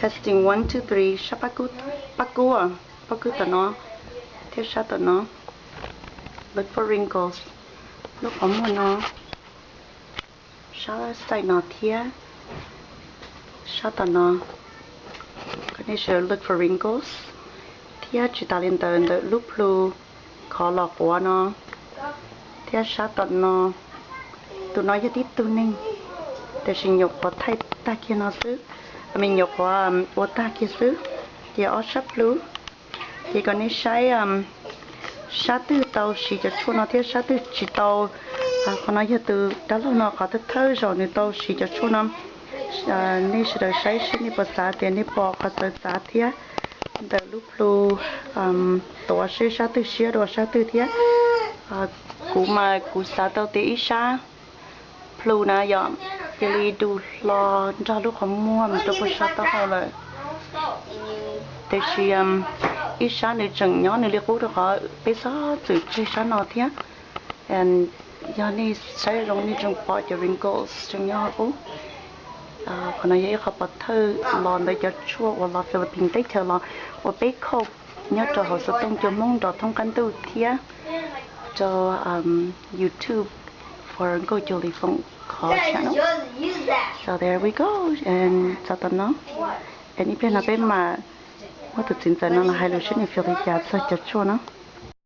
Testing, one, two, three. Sab pab kub, pab kub, pab kub tom no thiab sab tom no. Look for wrinkles. Lub qhov muag no, sab side no thiab sab tom no. Koj nej sawv daws look for wrinkles. Thiab tsis tas li ntawd, ntawm lub plhu khov los quav no thiab sab tom no. Tus no yog tib tug neeg, tiam sis nyuam qhuav thaij tag kiag no xwb, me nyuam qhuav ua tag kiag xwb. Ces ob sab plhu, ces kom nej saib sab twg tau siv cov tshuaj no thiab sab twg tsis tau. Qhov no yog tus dab laug no qhov thawj thawj zaum nws tau siv cov tshuaj no. Nej sawv daws saib seb nej puas xav tias nej pom qhov txawv txav thiab ntawm lub plhu, tuav seb sab twg siab dua sab twg thiab. Kuv mas kuv xav tau tias ib sab plhu na yom, cia li du hlo nrog lub qhov muag mus rau puag sab taub hau lawm. Tiam sis ib sab nws tseem nyob nws li qub rau qhov peb txhob txwm tseg sab no thiab. Yog nej saib zoo nej tseem pom cov wrinkles tseem nyob qub. Qhov no yog ib qho pov thawj los ntawm cov tshuaj uas los Philippines teb chaws los ua peb khauj nyob rau hauv xov tooj cua Hmoob nrog thoob qab ntuj thiab rau YouTube for Nkauj Cuag Lis Foom qhov channel. So there we go. And txog tom no, and ib pliag no peb mam muab tus txiv ntxawm no los hais lus seb nws piav li cas txog cov tshuaj no.